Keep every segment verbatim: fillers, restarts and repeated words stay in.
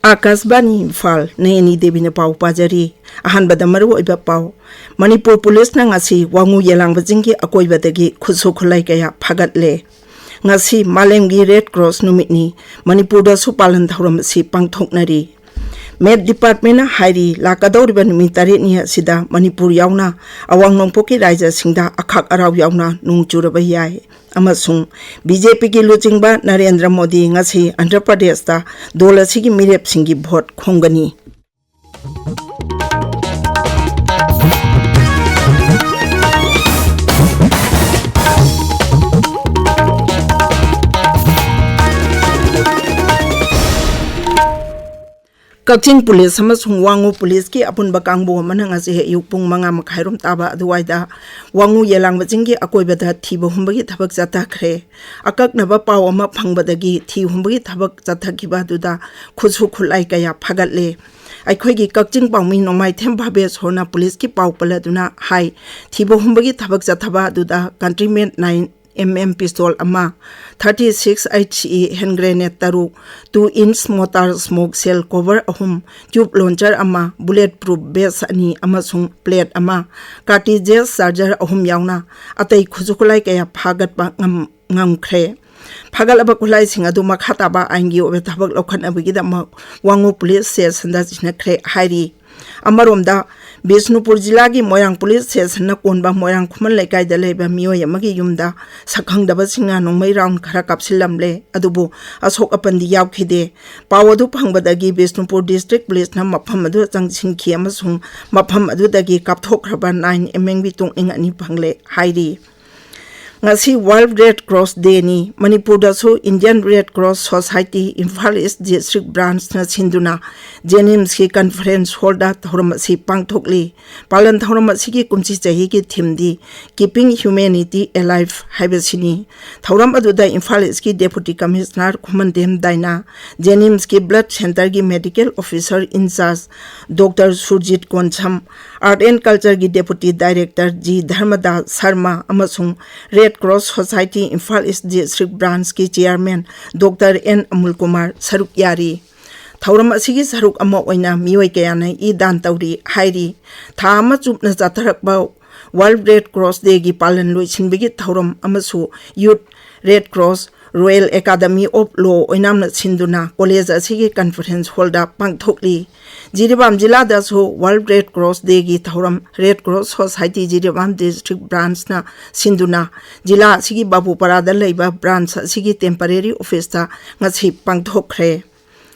ꯑꯥꯀꯥꯁꯕꯥꯅꯤ ꯏꯝꯐꯥꯜ, ꯅꯌꯅꯤ ꯗꯦꯕꯤꯅ ꯄꯥꯎ ꯄꯥꯖꯔꯤ꯫ ꯑꯍꯥꯟꯕꯗ ꯃꯔꯨꯑꯣꯏꯕ ꯄꯥꯎ꯫ ꯃꯅꯤꯄꯨꯔ ꯄꯨꯂꯤꯁꯅ ꯉꯁꯤ ꯋꯥꯉꯨ ꯌꯦꯂꯥꯡꯕ ꯆꯤꯡꯒꯤ ꯑꯀꯣꯏꯕꯗꯒꯤ ꯈꯨꯠꯁꯨ ꯈꯨꯠꯂꯥꯏ ꯀꯌꯥ ꯐꯥꯒꯠꯂꯦ꯫ ꯉꯁꯤ ꯃꯥꯂꯦꯝꯒꯤ ꯔꯦꯗ ꯀ꯭ꯔꯣꯁ ꯅꯨꯃꯤꯠꯅꯤ꯫ ꯃꯅꯤꯄꯨꯔꯗꯁꯨ ꯄꯥꯂꯟ ꯊꯧꯔꯝ ꯑꯁꯤ ꯄꯥꯡꯊꯣꯛꯅꯔꯤ꯫ ꯃꯦꯠ ꯗꯤꯄꯥꯔꯠꯃꯦꯟꯅ ꯍꯥꯏꯔꯤ, ꯂꯥꯛꯀꯗꯧꯔꯤꯕ ꯅꯨꯃꯤꯠ ꯇꯔꯦꯠꯅꯤ ꯑꯁꯤꯗ ꯃꯅꯤꯄꯨꯔ ꯌꯥꯎꯅ ꯑꯋꯥꯡ ꯅꯣꯡꯄꯣꯛꯀꯤ ꯔꯥꯏꯖ꯭ꯌꯁꯤꯡꯗ ꯑꯈꯥꯛ ꯑꯔꯥꯎ ꯌꯥꯎꯅ ꯅꯣꯡ ꯆꯨꯔꯕ ꯌꯥꯏ꯫ ꯑꯃꯁꯨꯡ ꯕꯤ ꯖꯦ ꯄꯤꯒꯤ ꯂꯨꯆꯤꯡꯕ ꯅꯔꯦꯟꯗ꯭ꯔ ꯃꯣꯗꯤ ꯉꯁꯤ ꯑꯟꯙ꯭ꯔ ꯄ꯭ꯔꯗꯦꯁꯇ ꯗꯣꯜ ꯑꯁꯤꯒꯤ ꯃꯤꯔꯦꯞꯁꯤꯡꯒꯤ ꯚꯣꯠ ꯈꯣꯝꯒꯅꯤ꯫ ꯀꯛꯆꯤꯡ ꯄꯨꯂꯤꯁ ꯑꯃꯁꯨꯡ ꯋꯥꯉꯨ ꯄꯨꯂꯤꯁꯀꯤ ꯑꯄꯨꯟꯕ ꯀꯥꯡꯕꯨ ꯑꯃꯅ ꯉꯁꯤ ꯑꯌꯨꯛ ꯄꯨꯡ ꯃꯉꯥ ꯃꯈꯥꯏꯔꯣꯝ ꯇꯥꯕ ꯑꯗꯨꯋꯥꯏꯗ ꯋꯥꯉꯨ ꯌꯦꯂꯥꯡꯕ ꯆꯤꯡꯒꯤ ꯑꯀꯣꯏꯕꯗ ꯊꯤꯕ ꯍꯨꯝꯕꯒꯤ ꯊꯕꯛ ꯆꯠꯊꯈ꯭ꯔꯦ꯫ ꯑꯀꯛꯅꯕ ꯄꯥꯎ ꯑꯃ ꯐꯪꯕꯗꯒꯤ ꯊꯤ ꯍꯨꯝꯕꯒꯤ ꯊꯕꯛ ꯆꯠꯊꯈꯤꯕ ꯑꯗꯨꯗ ꯈꯨꯠꯁꯨ ꯈꯨꯠꯂꯥꯏ ꯀꯌꯥ ꯐꯥꯒꯠꯂꯦ꯫ ꯑꯩꯈꯣꯏꯒꯤ ꯀꯛꯆꯤꯡ ꯄꯥꯎꯃꯤ ꯅꯣꯡꯃꯥꯏꯊꯦꯝ ꯚꯥꯕꯦꯁꯣꯔꯅ ꯄꯨꯂꯤꯁꯀꯤ ꯄꯥꯎ ꯄꯜꯂꯗꯨꯅ ꯍꯥꯏ, ꯊꯤꯕ ꯍꯨꯝꯕꯒꯤ ꯊꯕꯛ ꯆꯠꯊꯕ ꯑꯗꯨꯗ ꯀꯟꯇ꯭ꯔꯤꯃꯦꯟ ꯅꯥꯏꯟ ꯑꯦꯝ ꯑꯦꯝ ꯄꯤꯁꯇꯣꯜ ꯑꯃ, thirty six H E hand grenade ꯇꯔꯨꯛ, ꯇꯨ ꯏꯟꯆ ꯃꯣꯇꯥꯔ ꯁ꯭ꯃꯣꯛ ꯁꯦꯜ ꯀꯣꯚꯔ ꯑꯍꯨꯝ, ꯇ꯭ꯌꯨꯕ ꯂꯣꯟꯆꯔ ꯑꯃ, ꯕꯨꯂꯦꯠ ꯄ꯭ꯔꯨꯐ ꯚꯦꯁ ꯑꯅꯤ ꯑꯃꯁꯨꯡ ꯄ꯭ꯂꯦꯠ ꯑꯃ, ꯀꯥꯔꯇꯤꯖꯦꯁ ꯆꯥꯔꯖꯔ ꯑꯍꯨꯝ ꯌꯥꯎꯅ ꯑꯇꯩ ꯈꯨꯠꯁꯨ ꯈꯨꯠꯂꯥꯏ ꯀꯌꯥ ꯐꯥꯒꯠꯄ ꯉꯝ-, ꯉꯝꯈ꯭ꯔꯦ꯫ ꯐꯥꯒꯠꯂꯕ ꯈꯨꯠꯂꯥꯏꯁꯤꯡ ꯑꯗꯨ ꯃꯈꯥ ꯇꯥꯕ ꯑꯥꯏꯟꯒꯤ ꯑꯣꯏꯕ ꯊꯕꯛ ꯂꯧꯈꯠꯅꯕꯒꯤꯗꯃꯛ ꯋꯥꯉꯨ ꯄꯨꯂꯤꯁ ꯁ꯭ꯇꯦꯁꯟꯗ ꯁꯤꯟꯅꯈ꯭ꯔꯦ ꯍꯥꯏꯔꯤ꯫ ꯑꯃꯔꯣꯝꯗ, ꯕꯤꯁꯅꯨꯄꯨꯔ ꯖꯤꯂꯥꯒꯤ ꯃꯣꯏꯔꯥꯡ ꯄꯨꯂꯤꯁ ꯁ꯭ꯇꯦꯁꯟꯅ ꯀꯣꯟꯕ ꯃꯣꯏꯔꯥꯡ ꯈꯨꯃꯟ ꯂꯩꯀꯥꯏꯗ ꯂꯩꯕ ꯃꯤꯑꯣꯏ ꯑꯃꯒꯤ ꯌꯨꯝꯗ ꯁꯛꯈꯪꯗꯕꯁꯤꯡꯅ ꯅꯣꯡꯃꯩ ꯔꯥꯎꯟ ꯈꯔ ꯀꯥꯞꯁꯤꯜꯂꯝꯂꯦ, ꯑꯗꯨꯕꯨ ꯑꯁꯣꯛ ꯑꯄꯟꯗꯤ ꯌꯥꯎꯈꯤꯗꯦ꯫ ꯄꯥꯎ ꯑꯗꯨ ꯐꯪꯕꯗꯒꯤ ꯕꯤꯁꯅꯨꯄꯨꯔ ꯗꯤꯁꯇ꯭ꯔꯤꯛ ꯄꯨꯂꯤꯁꯅ ꯃꯐꯝ ꯑꯗꯨꯗ ꯆꯪꯁꯤꯟꯈꯤ ꯑꯃꯁꯨꯡ ꯃꯐꯝ ꯑꯗꯨꯗꯒꯤ ꯀꯥꯞꯊꯣꯛꯈ꯭ꯔꯕ ꯅꯥꯏꯟ ꯑꯦꯝ ꯑꯦꯝꯒꯤ ꯇꯨꯡ ꯑꯅꯤ ꯐꯪꯂꯦ ꯍꯥꯏꯔꯤ꯫ ꯉꯁꯤ ꯋꯥꯔꯜꯗ ꯔꯦꯗ ꯀ꯭ꯔꯣꯁ ꯗꯦꯅꯤ꯫ ꯃꯅꯤꯄꯨꯔꯗꯁꯨ Indian red cross society Imphal east district ꯕ꯭ꯔꯥꯟꯁꯅ ꯁꯤꯟꯗꯨꯅ ꯖꯦꯅꯤꯝꯁꯀꯤ ꯀꯟꯐꯔꯦꯟꯁ ꯍꯣꯜꯗ ꯊꯧꯔꯝ ꯑꯁꯤ ꯄꯥꯡꯊꯣꯛꯂꯤ꯫ ꯄꯥꯂꯟ ꯊꯧꯔꯝ ꯑꯁꯤꯒꯤ ꯀꯨꯝꯁꯤ ꯆꯍꯤꯒꯤ ꯊꯤꯝꯗꯤ Keeping Humanity Alive ꯍꯥꯏꯕꯁꯤꯅꯤ꯫ ꯊꯧꯔꯝ ꯑꯗꯨꯗ ꯏꯝꯐꯥꯜ ꯏꯁꯀꯤ ꯗꯦꯄꯨꯇꯤ ꯀꯃꯤꯁꯅꯔ ꯈꯨꯃꯟꯗꯦꯝ ꯗꯥꯏꯅꯥ, ꯖꯦꯅꯤꯝꯁꯀꯤ ꯕ꯭ꯂꯗ ꯁꯦꯟꯇꯔꯒꯤ medical officer in-charge doctor Surjit Konsam, art and ꯀꯜꯆꯔꯒꯤ deputy director G Dharmadas Sharma ꯑꯃꯁꯨꯡ red cross society Imphal east district ꯕ꯭ꯔꯥꯟꯁꯀꯤ chairman doctor N Amul Kumar ꯁꯔꯨꯛ ꯌꯥꯔꯤ꯫ ꯊꯧꯔꯝ ꯑꯁꯤꯒꯤ ꯁꯔꯨꯛ ꯑꯃ ꯑꯣꯏꯅ ꯃꯤꯑꯣꯏ ꯀꯌꯥꯅ ꯏ ꯗꯥꯟ ꯇꯧꯔꯤ ꯍꯥꯏꯔꯤ꯫ ꯊꯥ ꯑꯃ ꯆꯨꯞꯅ ꯆꯠꯊꯔꯛꯄ World Red Cross Day ꯒꯤ ꯄꯥꯂꯟ ꯂꯣꯏꯁꯤꯟꯕꯒꯤ ꯊꯧꯔꯝ ꯑꯃꯁꯨ Youth Red Cross Royal Academy of Law ꯑꯣꯏꯅꯥꯝꯅ ꯁꯤꯟꯗꯨꯅ ꯀꯣꯂꯦꯖ ꯑꯁꯤꯒꯤ conference hall ꯗ ꯄꯥꯡꯊꯣꯛꯂꯤ꯫ Jiribam ꯖꯤꯂꯥꯗꯁꯨ World Red Cross Day ꯒꯤ ꯊꯧꯔꯝ Red Cross Society Jiribam District Branch ꯅ ꯁꯤꯟꯗꯨꯅ ꯖꯤꯂꯥ ꯑꯁꯤꯒꯤ ꯕꯥꯕꯨꯄꯥꯔꯥꯗ ꯂꯩꯕ branch ꯑꯁꯤꯒꯤ temporary office ꯇ ꯉꯁꯤ ꯄꯥꯡꯊꯣꯛꯈ꯭ꯔꯦ꯫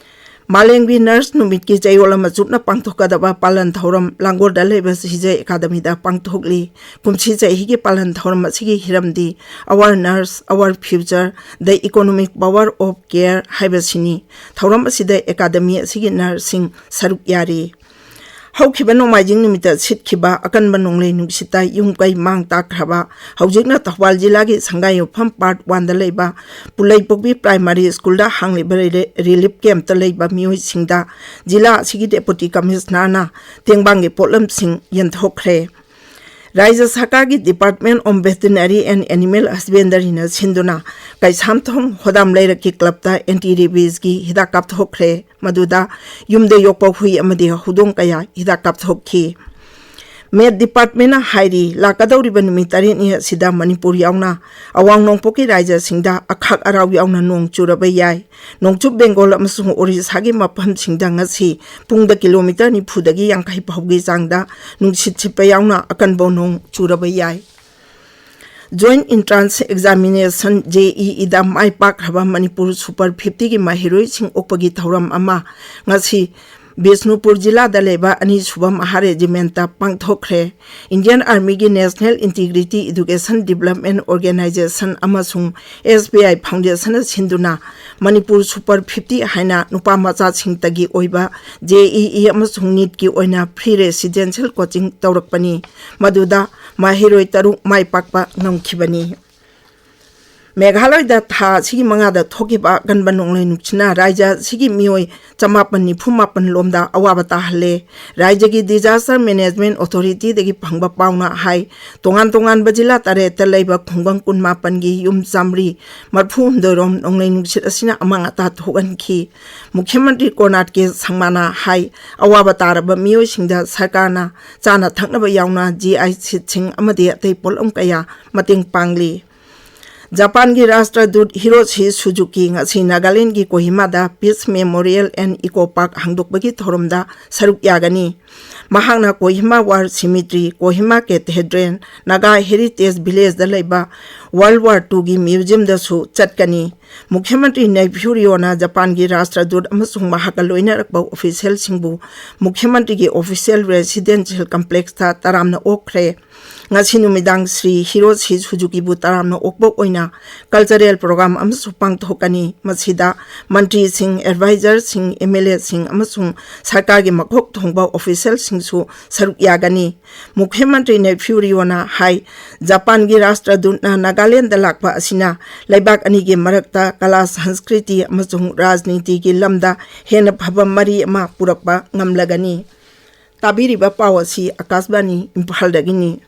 ꯃꯥꯂꯦꯝꯒꯤ ꯅꯔꯁ ꯅꯨꯃꯤꯠꯀꯤ ꯆꯌꯣꯜ ꯑꯃ ꯆꯨꯞꯅ ꯄꯥꯡꯊꯣꯛꯀꯗꯕ ꯄꯥꯂꯟ ꯊꯧꯔꯝ ꯂꯥꯡꯒꯣꯜꯗ ꯂꯩꯕ ꯁꯤꯖꯩ ꯑꯦꯀꯥꯗꯃꯤꯗ ꯄꯥꯡꯊꯣꯛꯂꯤ꯫ ꯀꯨꯝꯁꯤ ꯆꯍꯤꯒꯤ ꯄꯥꯂꯟ ꯊꯧꯔꯝ ꯑꯁꯤꯒꯤ ꯍꯤꯔꯝꯗꯤ Our Nurse, Our Future, The Economic Power of Care ꯍꯥꯏꯕꯁꯤꯅꯤ꯫ ꯊꯧꯔꯝ ꯑꯁꯤꯗ ꯑꯦꯀꯥꯗꯃꯤ ꯑꯁꯤꯒꯤ ꯅꯔꯁꯁꯤꯡ ꯁꯔꯨꯛ ꯌꯥꯔꯤ꯫ ꯍꯧꯈꯤꯕ ꯅꯣꯡꯃꯥꯏꯖꯤꯡ ꯅꯨꯃꯤꯠꯇ ꯁꯤꯠꯈꯤꯕ ꯑꯀꯟꯕ ꯅꯣꯡꯂꯩ ꯅꯨꯡꯁꯤꯠꯇ ꯌꯨꯝ ꯀꯩ ꯃꯥꯡ ꯇꯥꯛꯈ꯭ꯔꯕ ꯍꯧꯖꯤꯛꯅ ꯊꯧꯕꯥꯜ ꯖꯤꯂꯥꯒꯤ ꯁꯪꯒꯥꯏꯌꯨꯝꯐꯝ Part One ꯗ ꯂꯩꯕ ꯄꯨꯂꯩꯄꯣꯛꯄꯤ Primary School ꯗ ꯍꯥꯡꯂꯤꯕ ꯔꯤ-, relief camp ꯇ ꯂꯩꯕ ꯃꯤꯑꯣꯏꯁꯤꯡꯗ ꯖꯤꯂꯥ ꯑꯁꯤꯒꯤ Deputy Commissioner ꯅ ꯇꯦꯡꯕꯥꯡꯒꯤ ꯄꯣꯠꯂꯝꯁꯤꯡ ꯌꯦꯟꯊꯣꯛꯈ꯭ꯔꯦ꯫ ꯔꯥꯖ꯭ꯌ ꯁꯔꯀꯥꯔꯒꯤ Department of Veterinary and Animal Husbandry ꯅ ꯁꯤꯟꯗꯨꯅ ꯀꯩꯁꯥꯝꯊꯣꯡ ꯍꯣꯗꯥꯝ ꯂꯩꯔꯛꯀꯤ club ꯇ anti rabies ꯀꯤ ꯍꯤꯗꯥꯛ ꯀꯥꯞꯊꯣꯛꯈ꯭ꯔꯦ꯫ ꯃꯗꯨꯗ ꯌꯨꯝꯗ ꯌꯣꯛꯄ ꯍꯨꯏ ꯑꯃꯗꯤ ꯍꯧꯗꯣꯡ ꯀꯌꯥ ꯍꯤꯗꯥꯛ ꯀꯥꯞꯊꯣꯛꯈꯤ꯫ Met Department ꯅ ꯍꯥꯏꯔꯤ, ꯂꯥꯛꯀꯗꯧꯔꯤꯕ ꯅꯨꯃꯤꯠ ꯇꯔꯦꯠꯅꯤ ꯑꯁꯤꯗ ꯃꯅꯤꯄꯨꯔ ꯌꯥꯎꯅ ꯑꯋꯥꯡ ꯅꯣꯡꯄꯣꯛꯀꯤ ꯔꯥꯖ꯭ꯌꯁꯤꯡꯗ ꯑꯈꯥꯛ ꯑꯔꯥꯎ ꯌꯥꯎꯅ ꯅꯣꯡ ꯆꯨꯔꯕ ꯌꯥꯏ꯫ ꯅꯣꯡꯆꯨꯞ ꯕꯦꯡꯒꯣꯜ ꯑꯃꯁꯨꯡ ꯑꯣꯔꯤꯁꯥꯒꯤ ꯃꯐꯝꯁꯤꯡꯗ ꯉꯁꯤ ꯄꯨꯡꯗ kilometre ꯅꯤꯐꯨꯗꯒꯤ ꯌꯥꯡꯈꯩ ꯐꯥꯎꯒꯤ ꯆꯥꯡꯗ ꯅꯨꯡꯁꯤꯠ ꯁꯤꯠꯄ ꯌꯥꯎꯅ ꯑꯀꯟꯕ ꯅꯣꯡ ꯆꯨꯔꯕ ꯌꯥꯏ꯫ Joint Entrance Examination, JEE ꯗ ꯃꯥꯏ ꯄꯥꯛꯈ꯭ꯔꯕ ꯃꯅꯤꯄꯨꯔ Super Fifty ꯒꯤ ꯃꯍꯩꯔꯣꯏꯁꯤꯡ ꯑꯣꯛꯄꯒꯤ ꯊꯧꯔꯝ ꯑꯃ ꯉꯁꯤ ꯕꯤꯁꯅꯨꯄꯨꯔ ꯖꯤꯂꯥꯗ ꯂꯩꯕ ꯑꯅꯤꯁꯨꯕ ꯃꯍꯥ regiment ꯇ ꯄꯥꯡꯊꯣꯛꯈ꯭ꯔꯦ꯫ Indian Army ꯒꯤ National Integrity Education Development Organisation ꯑꯃꯁꯨꯡ SBI Foundation ꯅ ꯁꯤꯟꯗꯨꯅ ꯃꯅꯤꯄꯨꯔ Super Fifty ꯍꯥꯏꯅ ꯅꯨꯄꯥ ꯃꯆꯥꯁꯤꯡꯇꯒꯤ ꯑꯣꯏꯕ JEE ꯑꯃꯁꯨꯡ NEET ꯀꯤ ꯑꯣꯏꯅ free residential coaching ꯇꯧꯔꯛꯄꯅꯤ꯫ ꯃꯗꯨꯗ ꯃꯍꯩꯔꯣꯏ ꯇꯔꯨꯛ ꯃꯥꯏ ꯄꯥꯛꯄ ꯉꯝꯈꯤꯕꯅꯤ꯫ ꯃꯦꯘꯥꯂꯌꯗ ꯊꯥ ꯑꯁꯤꯒꯤ ꯃꯉꯥꯗ ꯊꯣꯛꯈꯤꯕ ꯑꯀꯟꯕ ꯅꯣꯡꯂꯩ ꯅꯨꯡꯁꯤꯠꯅ ꯔꯥꯖ꯭ꯌ ꯑꯁꯤꯒꯤ ꯃꯤꯑꯣꯏ ꯆꯃꯥꯄꯟ ꯅꯤꯐꯨ ꯃꯥꯄꯟ ꯂꯣꯝꯗ ꯑꯋꯥꯕ ꯇꯥꯍꯜꯂꯦ꯫ ꯔꯥꯖ꯭ꯌꯒꯤ Disaster Management Authorityꯗꯒꯤ ꯐꯪꯕ ꯄꯥꯎꯅ ꯍꯥꯏ, ꯇꯣꯉꯥꯟ ꯇꯣꯉꯥꯟꯕ ꯖꯤꯂꯥ ꯇꯔꯦꯠꯇ ꯂꯩꯕ ꯈꯨꯡꯒꯪ ꯀꯨꯟꯃꯥꯄꯟꯒꯤ ꯌꯨꯝ ꯆꯥꯃꯔꯤ ꯃꯔꯐꯨ ꯍꯨꯝꯗꯣꯏ ꯔꯣꯝ ꯅꯣꯡꯂꯩ ꯅꯨꯡꯁꯤꯠ ꯑꯁꯤꯅ ꯑꯃꯥꯡ ꯑꯇꯥ ꯊꯣꯛꯍꯟꯈꯤ꯫ ꯃꯨꯈ꯭ꯌ ꯃꯟꯇ꯭ꯔꯤ ꯀꯣꯅꯥꯔꯗ ꯀꯦ ꯁꯪꯃꯥꯅ ꯍꯥꯏ, ꯑꯋꯥꯕ ꯇꯥꯔꯕ ꯃꯤꯑꯣꯏꯁꯤꯡꯗ ꯁꯔꯀꯥꯔꯅ ꯆꯥꯅ ꯊꯛꯅꯕ ꯌꯥꯎꯅ GI sheetꯁꯤꯡ ꯑꯃꯗꯤ ꯑꯇꯩ ꯄꯣꯠꯂꯝ ꯀꯌꯥ ꯃꯇꯦꯡ ꯄꯥꯡꯂꯤ꯫ ꯖꯄꯥꯟꯒꯤ ꯔꯥꯁꯇ꯭ꯔꯗꯨꯠ ꯍꯤꯔꯣꯁꯤ ꯁꯨꯖꯨꯀꯤ ꯉꯁꯤ ꯅꯥꯒꯥꯂꯦꯟꯗꯒꯤ ꯀꯣꯍꯤꯃꯥꯗ Peace Memorial and Eco Park ꯍꯥꯡꯗꯣꯛꯄꯒꯤ ꯊꯧꯔꯝꯗ ꯁꯔꯨꯛ ꯌꯥꯒꯅꯤ꯫ ꯃꯍꯥꯛꯅ Kohima War Cemetery, Kohima Cathedral, Naga Heritage Villageꯗ ꯂꯩꯕ World War Twoꯒꯤ museumꯗꯁꯨ ꯆꯠꯀꯅꯤ꯫ ꯃꯨꯈ꯭ꯌ ꯃꯟꯇ꯭ꯔꯤ ꯅꯩꯐꯤꯌꯨ ꯔꯤꯑꯣꯅ ꯖꯄꯥꯟꯒꯤ ꯔꯥꯁꯇ꯭ꯔꯗꯨꯠ ꯑꯃꯁꯨꯡ ꯃꯍꯥꯛꯀ ꯂꯣꯏꯅꯔꯛꯄ officialꯁꯤꯡꯕꯨ ꯃꯨꯈ꯭ꯌ ꯃꯟꯇ꯭ꯔꯤꯒꯤ official residential complexꯇ ꯇꯔꯥꯝꯅ ꯑꯣꯛꯈ꯭ꯔꯦ꯫ ꯉꯁꯤ ꯅꯨꯃꯤꯗꯥꯡ ꯁ꯭ꯔꯤ ꯍꯤꯔꯣꯁꯤ ꯁꯨꯖꯨꯀꯤꯕꯨ ꯇꯔꯥꯝꯅ ꯑꯣꯛꯄ ꯑꯣꯏꯅ cultural program ꯑꯃꯁꯨ ꯄꯥꯡꯊꯣꯛꯀꯅꯤ꯫ ꯃꯁꯤꯗ ꯃꯟꯇ꯭ꯔꯤꯁꯤꯡ, advisorꯁꯤꯡ, MLAꯁꯤꯡ ꯑꯃꯁꯨꯡ ꯁꯔꯀꯥꯔꯒꯤ ꯃꯀꯣꯛ ꯊꯣꯡꯕ officialꯁꯤꯡꯁꯨ ꯁꯔꯨꯛ ꯌꯥꯒꯅꯤ꯫ ꯃꯨꯈ꯭ꯌ ꯃꯟꯇ꯭ꯔꯤ ꯅꯩꯐꯤꯌꯨ ꯔꯤꯑꯣꯅ ꯍꯥꯏ, ꯖꯄꯥꯟꯒꯤ ꯔꯥꯁꯇ꯭ꯔꯗꯨꯠꯅ ꯅꯥꯒꯥꯂꯦꯟꯗ ꯂꯥꯛꯄ ꯑꯁꯤꯅ ꯂꯩꯕꯥꯛ ꯑꯅꯤꯒꯤ ꯃꯔꯛꯇ ꯀꯂꯥ, ꯁꯪꯁꯀ꯭ꯔꯤꯇꯤ ꯑꯃꯁꯨꯡ ꯔꯥꯖꯅꯤꯇꯤꯒꯤ ꯂꯝꯗ ꯍꯦꯟꯅ ꯐꯕ ꯃꯔꯤ ꯑꯃ ꯄꯨꯔꯛꯄ ꯉꯝꯂꯒꯅꯤ꯫ ꯇꯥꯕꯤꯔꯤꯕ ꯄꯥꯎ ꯑꯁꯤ ꯑꯀꯥꯁꯕꯥꯅꯤ ꯏꯝꯐꯥꯜꯗꯒꯤꯅꯤ꯫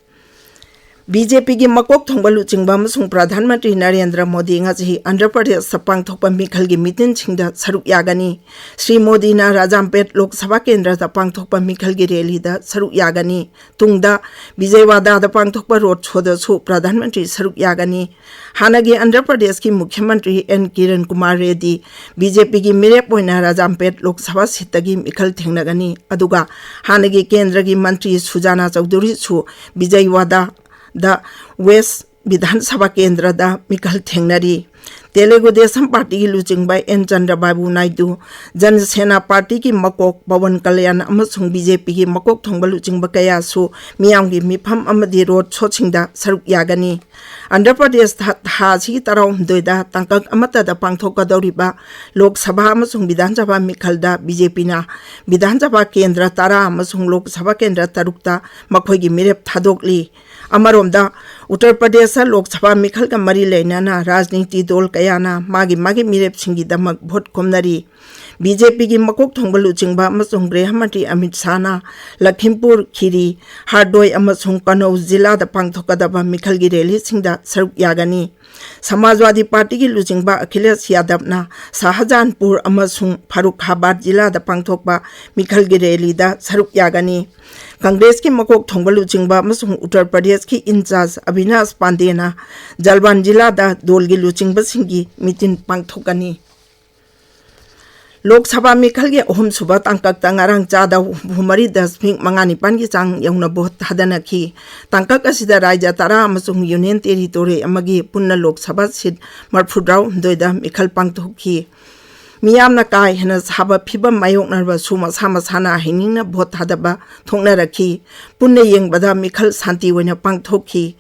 BJPꯒꯤ ꯃꯀꯣꯛ ꯊꯣꯡꯕ ꯂꯨꯆꯤꯡꯕ ꯑꯃꯁꯨꯡ ꯄ꯭ꯔꯙꯥꯟ ꯃꯟꯇ꯭ꯔꯤ ꯅꯔꯦꯟꯗ꯭ꯔ ꯃꯣꯗꯤ ꯉꯁꯤ ꯑꯟꯙ꯭ꯔ ꯄ꯭ꯔꯗꯦꯁꯇ ꯄꯥꯡꯊꯣꯛꯄ ꯃꯤꯈꯜꯒꯤ ꯃꯤꯇꯤꯟꯁꯤꯡꯗ ꯁꯔꯨꯛ ꯌꯥꯒꯅꯤ꯫ ꯁ꯭ꯔꯤ ꯃꯣꯗꯤꯅ ꯔꯥꯖꯥꯝꯄꯦꯠ ꯂꯣꯛ ꯁꯚꯥ ꯀꯦꯟꯗ꯭ꯔꯗ ꯄꯥꯡꯊꯣꯛꯄ ꯃꯤꯈꯜꯒꯤ ꯔꯦꯂꯤꯗ ꯁꯔꯨꯛ ꯌꯥꯒꯅꯤ꯫ ꯇꯨꯡꯗ ꯕꯤꯖꯌꯋꯥꯗꯥꯗ ꯄꯥꯡꯊꯣꯛꯄ ꯔꯣꯗ ꯁꯣꯗꯁꯨ ꯄ꯭ꯔꯙꯥꯟ ꯃꯟꯇ꯭ꯔꯤ ꯁꯔꯨꯛ ꯌꯥꯒꯅꯤ꯫ ꯍꯥꯟꯅꯒꯤ ꯑꯟꯙ꯭ꯔ ꯄ꯭ꯔꯗꯦꯁꯀꯤ ꯃꯨꯈ꯭ꯌ ꯃꯟꯇ꯭ꯔꯤ ꯑꯦꯟ ꯀꯤꯔꯟ ꯀꯨꯃꯥꯔ ꯔꯦꯗꯗꯤ BJPꯒꯤ ꯃꯤꯔꯦꯞ ꯑꯣꯏꯅ ꯔꯥꯖꯥꯝꯄꯦꯠ ꯂꯣꯛ ꯁꯚꯥ ꯁꯤꯠꯇꯒꯤ ꯃꯤꯈꯜ ꯊꯦꯡꯅꯒꯅꯤ꯫ ꯑꯗꯨꯒ ꯍꯥꯟꯅꯒꯤ ꯀꯦꯟꯗ꯭ꯔꯒꯤ ꯃꯟꯇ꯭ꯔꯤ ꯁꯨꯖꯥꯅꯥ ꯆꯧꯙꯨꯔꯤꯁꯨ ꯕꯤꯖꯌꯋꯥꯗꯥꯗ ꯋꯦꯁ ꯕꯤꯙꯥꯟ ꯁꯚꯥ ꯀꯦꯟꯗ꯭ꯔꯗ ꯃꯤꯈꯜ ꯊꯦꯡꯅꯔꯤ꯫ ꯇꯦꯂꯨꯒꯨ ꯗꯦꯁꯝ ꯄꯥꯔꯇꯤꯒꯤ ꯂꯨꯆꯤꯡꯕ ꯑꯦꯟ ꯆꯟꯗ꯭ꯔꯕꯥꯕꯨ ꯅꯥꯏꯗꯨ, ꯖꯅ ꯁꯦꯅꯥ ꯄꯥꯔꯇꯤꯒꯤ ꯃꯀꯣꯛ ꯄꯋꯟ ꯀꯂꯌꯥꯟ ꯑꯃꯁꯨꯡ BJPꯒꯤ ꯃꯀꯣꯛ ꯊꯣꯡꯕ ꯂꯨꯆꯤꯡꯕ ꯀꯌꯥꯁꯨ ꯃꯤꯌꯥꯝꯒꯤ ꯃꯤꯐꯝ ꯑꯃꯗꯤ ꯔꯣꯗ ꯁꯣꯁꯤꯡꯗ ꯁꯔꯨꯛ ꯌꯥꯒꯅꯤ꯫ ꯑꯟꯙ꯭ꯔ ꯄ꯭ꯔꯗꯦꯁꯇ ꯊꯥ ꯑꯁꯤꯒꯤ ꯇꯔꯥꯍꯨꯝꯗꯣꯏꯗ ꯇꯥꯡꯀꯛ ꯑꯃꯠꯇꯗ ꯄꯥꯡꯊꯣꯛꯀꯗꯧꯔꯤꯕ ꯂꯣꯛ ꯁꯚꯥ ꯑꯃꯁꯨꯡ ꯕꯤꯙꯥꯟ ꯁꯚꯥ ꯃꯤꯈꯜꯗ BJPꯅ ꯕꯤꯙꯥꯟ ꯁꯚꯥ ꯀꯦꯟꯗ꯭ꯔ ꯇꯔꯥ ꯑꯃꯁꯨꯡ ꯂꯣꯛ ꯁꯚꯥ ꯀꯦꯟꯗ꯭ꯔ ꯇꯔꯨꯛꯇ ꯃꯈꯣꯏꯒꯤ ꯃꯤꯔꯦꯞ ꯊꯥꯗꯣꯛꯂꯤ꯫ ꯑꯃꯔꯣꯝꯗ, ꯎꯠꯇꯔ ꯄ꯭ꯔꯗꯦꯁꯇ ꯂꯣꯛ ꯁꯚꯥ ꯃꯤꯈꯜꯒ ꯃꯔꯤ ꯂꯩꯅꯅ ꯔꯥꯖꯅꯤꯇꯤ ꯗꯣꯜ ꯀꯌꯥꯅ ꯃꯥꯒꯤ ꯃꯥꯒꯤ ꯃꯤꯔꯦꯞꯁꯤꯡꯒꯤꯗꯃꯛ ꯚꯣꯠ ꯈꯣꯝꯅꯔꯤ꯫ ꯕꯤ ꯖꯦ ꯄꯤꯒꯤ ꯃꯀꯣꯛ ꯊꯣꯡꯕ ꯂꯨꯆꯤꯡꯕ ꯑꯃꯁꯨꯡ ꯒ꯭ꯔꯦꯍ ꯃꯟꯇ꯭ꯔꯤ ꯑꯃꯤꯠ ꯁꯥꯍꯅ ꯂꯈꯤꯝꯄꯨꯔ ꯈꯤꯔꯤ, ꯍꯥꯔꯗꯣꯏ ꯑꯃꯁꯨꯡ ꯀꯅꯧ ꯖꯤꯂꯥꯗ ꯄꯥꯡꯊꯣꯛꯀꯗꯕ ꯃꯤꯈꯜꯒꯤ ꯔꯦꯂꯤꯁꯤꯡꯗ ꯁꯔꯨꯛ ꯌꯥꯒꯅꯤ꯫ ꯁꯃꯥꯖꯋꯥꯗꯤ ꯄꯥꯔꯇꯤꯒꯤ ꯂꯨꯆꯤꯡꯕ ꯑꯈꯤꯂꯦꯁ ꯌꯥꯗꯕꯅ ꯁꯥꯍꯖꯥꯟꯄꯨꯔ ꯑꯃꯁꯨꯡ ꯐꯥꯔꯨꯈꯥꯕꯥꯗ ꯖꯤꯂꯥꯗ ꯄꯥꯡꯊꯣꯛꯄ ꯃꯤꯈꯜꯒꯤ ꯔꯦꯂꯤꯗ ꯁꯔꯨꯛ ꯌꯥꯒꯅꯤ꯫ ꯀꯪꯒ꯭ꯔꯦꯁꯀꯤ ꯃꯀꯣꯛ ꯊꯣꯡꯕ ꯂꯨꯆꯤꯡꯕ ꯑꯃꯁꯨꯡ ꯎꯠꯇꯔ ꯄ꯭ꯔꯗꯦꯁꯀꯤ ꯏꯟꯆꯥꯔꯖ ꯑꯕꯤꯅꯥꯁ ꯄꯥꯟꯗꯦꯅ ꯖꯜꯕꯥꯟ ꯖꯤꯂꯥꯗ ꯗꯣꯜꯒꯤ ꯂꯨꯆꯤꯡꯕꯁꯤꯡꯒꯤ ꯃꯤꯇꯤꯟ ꯄꯥꯡꯊꯣꯛꯀꯅꯤ꯫ ꯂꯣꯛ ꯁꯚꯥ ꯃꯤꯈꯜꯒꯤ ꯑꯍꯨꯝꯁꯨꯕ ꯇꯥꯡꯀꯛꯇ ꯉꯔꯥꯡ ꯆꯥꯗ ꯍꯨꯝꯐꯨ ꯃꯔꯤ ꯗꯁꯃꯤꯛ ꯃꯉꯥ ꯅꯤꯄꯥꯟꯒꯤ ꯆꯥꯡ ꯌꯧꯅ ꯚꯣꯠ ꯊꯥꯗꯅꯈꯤ꯫ ꯇꯥꯡꯀꯛ ꯑꯁꯤꯗ ꯔꯥꯖ꯭ꯌ ꯇꯔꯥ ꯑꯃꯁꯨꯡ ꯌꯨꯅꯤꯌꯟ ꯇꯦꯔꯤꯇꯣꯔꯤ ꯑꯃꯒꯤ ꯄꯨꯟꯅ ꯂꯣꯛ ꯁꯚꯥ ꯁꯤꯠ ꯃꯔꯐꯨꯇꯔꯥꯍꯨꯝꯗꯣꯏꯗ ꯃꯤꯈꯜ ꯄꯥꯡꯊꯣꯛꯈꯤ꯫ ꯃꯤꯌꯥꯝꯅ ꯀꯥ ꯍꯦꯟꯅ ꯁꯥꯕ ꯐꯤꯚꯝ ꯃꯥꯌꯣꯛꯅꯔꯕꯁꯨ ꯃꯁꯥ ꯃꯁꯥꯅ ꯍꯩꯅꯤꯡꯅ ꯚꯣꯠ ꯊꯥꯗꯕ ꯊꯣꯛꯅꯔꯛꯈꯤ꯫ ꯄꯨꯟꯅ ꯌꯦꯡꯕꯗ ꯃꯤꯈꯜ ꯁꯥꯟꯇꯤ ꯑꯣꯏꯅ ꯄꯥꯡꯊꯣꯛꯈꯤ꯫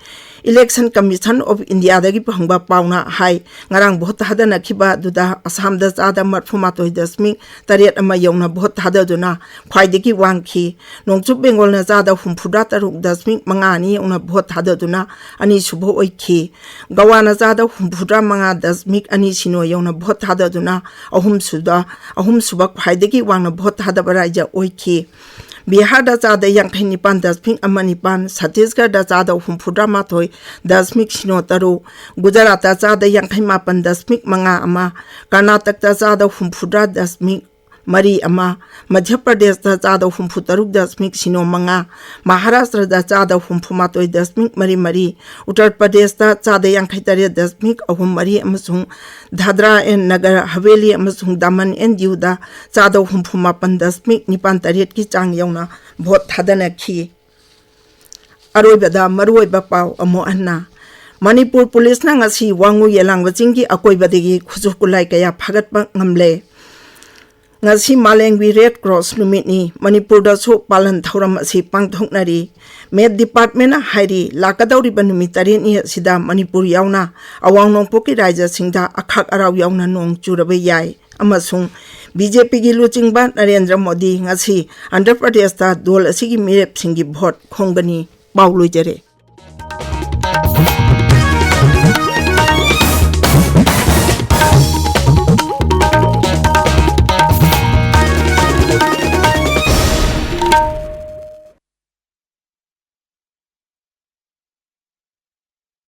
Election Commission of Indiaꯗꯒꯤ ꯐꯪꯕ ꯄꯥꯎꯅ ꯍꯥꯏ, ꯉꯔꯥꯡ ꯚꯣꯠ ꯊꯥꯗꯅꯈꯤꯕ ꯑꯗꯨꯗ ꯑꯁꯥꯝꯗ ꯆꯥꯗ ꯃꯔꯐꯨ ꯃꯥꯊꯣꯏ ꯗꯁꯃꯤꯛ ꯇꯔꯦꯠ ꯑꯃ ꯌꯧꯅ ꯚꯣꯠ ꯊꯥꯗꯗꯨꯅ ꯈ꯭ꯋꯥꯏꯗꯒꯤ ꯋꯥꯡꯈꯤ꯫ ꯅꯣꯡꯆꯨꯞ ꯕꯦꯡꯒꯣꯜꯅ ꯆꯥꯗ ꯍꯨꯝꯐꯨꯇꯔꯥ ꯇꯔꯨꯛ ꯗꯁꯃꯤꯛ ꯃꯉꯥ ꯑꯅꯤ ꯌꯧꯅ ꯚꯣꯠ ꯊꯥꯗꯗꯨꯅ ꯑꯅꯤꯁꯨꯕ ꯑꯣꯏꯈꯤ꯫ ꯒꯋꯥꯅ ꯆꯥꯗ ꯍꯨꯝꯐꯨꯇꯔꯥ ꯃꯉꯥ ꯗꯁꯃꯤꯛ ꯑꯅꯤ ꯁꯤꯅꯣ ꯌꯧꯅ ꯚꯣꯠ ꯊꯥꯗꯗꯨꯅ ꯑꯍꯨꯝꯁꯨꯕ, ꯑꯍꯨꯝꯁꯨꯕ ꯈ꯭ꯋꯥꯏꯗꯒꯤ ꯋꯥꯡꯅ ꯚꯣꯠ ꯊꯥꯗꯕ ꯔꯥꯖ꯭ꯌ ꯑꯣꯏꯈꯤ꯫ ꯕꯤꯍꯥꯔꯗ ꯆꯥꯗ ꯌꯥꯡꯈꯩ ꯅꯤꯄꯥꯟ ꯗꯁꯃꯤꯛ ꯑꯃ ꯅꯤꯄꯥꯟ, ꯆꯇꯤꯁꯒꯔꯗ ꯆꯥꯗ ꯍꯨꯝꯐꯨꯇꯔꯥ ꯃꯥꯊꯣꯏ ꯗꯁꯃꯤꯛ ꯁꯤꯅꯣ ꯇꯔꯨꯛ, ꯒꯨꯖꯔꯥꯠꯇ ꯆꯥꯗ ꯌꯥꯡꯈꯩ ꯃꯥꯄꯟ ꯗꯁꯃꯤꯛ ꯃꯉꯥ ꯑꯃ, ꯀꯔꯅꯥꯇꯛꯇ ꯆꯥꯗ ꯍꯨꯝꯐꯨꯇꯔꯥ ꯗꯁꯃꯤꯛ ꯃꯔꯤ ꯑꯃ, ꯃꯙ꯭ꯌ ꯄ꯭ꯔꯗꯦꯁꯇ ꯆꯥꯗ ꯍꯨꯝꯐꯨꯇꯔꯨꯛ ꯗꯁꯃꯤꯛ ꯁꯤꯅꯣ ꯃꯉꯥ, ꯃꯍꯥꯔꯥꯁꯇ꯭ꯔꯗ ꯆꯥꯗ ꯍꯨꯝꯐꯨꯃꯥꯊꯣꯏ ꯗꯁꯃꯤꯛ ꯃꯔꯤ ꯃꯔꯤ, ꯎꯠꯇꯔ ꯄ꯭ꯔꯗꯦꯁꯇ ꯆꯥꯗ ꯌꯥꯡꯈꯩꯇꯔꯦꯠ ꯗꯁꯃꯤꯛ ꯑꯍꯨꯝ ꯃꯔꯤ ꯑꯃꯁꯨꯡ ꯗꯥꯗ꯭ꯔꯥ ꯑꯦꯟ ꯅꯒꯔ ꯍꯕꯦꯂꯤ ꯑꯃꯁꯨꯡ ꯗꯥꯃꯟ ꯑꯦꯟ ꯗꯤꯌꯨꯗ ꯆꯥꯗ ꯍꯨꯝꯐꯨꯃꯥꯄꯟ ꯗꯁꯃꯤꯛ ꯅꯤꯄꯥꯟ ꯇꯔꯦꯠꯀꯤ ꯆꯥꯡ ꯌꯧꯅ ꯚꯣꯠ ꯊꯥꯗꯅꯈꯤ꯫ ꯑꯔꯣꯏꯕꯗ ꯃꯔꯨꯑꯣꯏꯕ ꯄꯥꯎ ꯑꯃꯨꯛ ꯍꯟꯅ꯫ ꯃꯅꯤꯄꯨꯔ ꯄꯨꯂꯤꯁꯅ ꯉꯁꯤ ꯋꯥꯉꯨ ꯌꯦꯂꯥꯡꯕ ꯆꯤꯡꯒꯤ ꯑꯀꯣꯏꯕꯗꯒꯤ ꯈꯨꯠꯁꯨ ꯈꯨꯠꯂꯥꯏ ꯀꯌꯥ ꯐꯥꯒꯠꯄ ꯉꯝꯂꯦ꯫ ꯉꯁꯤ ꯃꯥꯂꯦꯝꯒꯤ ꯔꯦꯗ ꯀ꯭ꯔꯣꯁ ꯅꯨꯃꯤꯠꯅꯤ꯫ ꯃꯅꯤꯄꯨꯔꯗꯁꯨ ꯄꯥꯂꯟ ꯊꯧꯔꯝ ꯑꯁꯤ ꯄꯥꯡꯊꯣꯛꯅꯔꯤ꯫ ꯃꯦꯠ ꯗꯤꯄꯥꯔꯠꯃꯦꯟꯅ ꯍꯥꯏꯔꯤ, ꯂꯥꯛꯀꯗꯧꯔꯤꯕ ꯅꯨꯃꯤꯠ ꯇꯔꯦꯠꯅꯤ ꯑꯁꯤꯗ ꯃꯅꯤꯄꯨꯔ ꯌꯥꯎꯅ ꯑꯋꯥꯡ ꯅꯣꯡꯄꯣꯛꯀꯤ ꯔꯥꯖ꯭ꯌꯁꯤꯡꯗ ꯑꯈꯥꯛ ꯑꯔꯥꯎ ꯌꯥꯎꯅ ꯅꯣꯡ ꯆꯨꯔꯕ ꯌꯥꯏ ꯑꯃꯁꯨꯡ ꯕꯤ ꯖꯦ ꯄꯤꯒꯤ ꯂꯨꯆꯤꯡꯕ ꯅꯔꯦꯟꯗ꯭ꯔ ꯃꯣꯗꯤ ꯉꯁꯤ ꯑꯟꯙ꯭ꯔ ꯄ꯭ꯔꯗꯦꯁꯇ ꯗꯣꯜ ꯑꯁꯤꯒꯤ ꯃꯤꯔꯦꯞꯁꯤꯡꯒꯤ ꯚꯣꯠ ꯈꯣꯝꯒꯅꯤ꯫ ꯄꯥꯎ ꯂꯣꯏꯖꯔꯦ꯫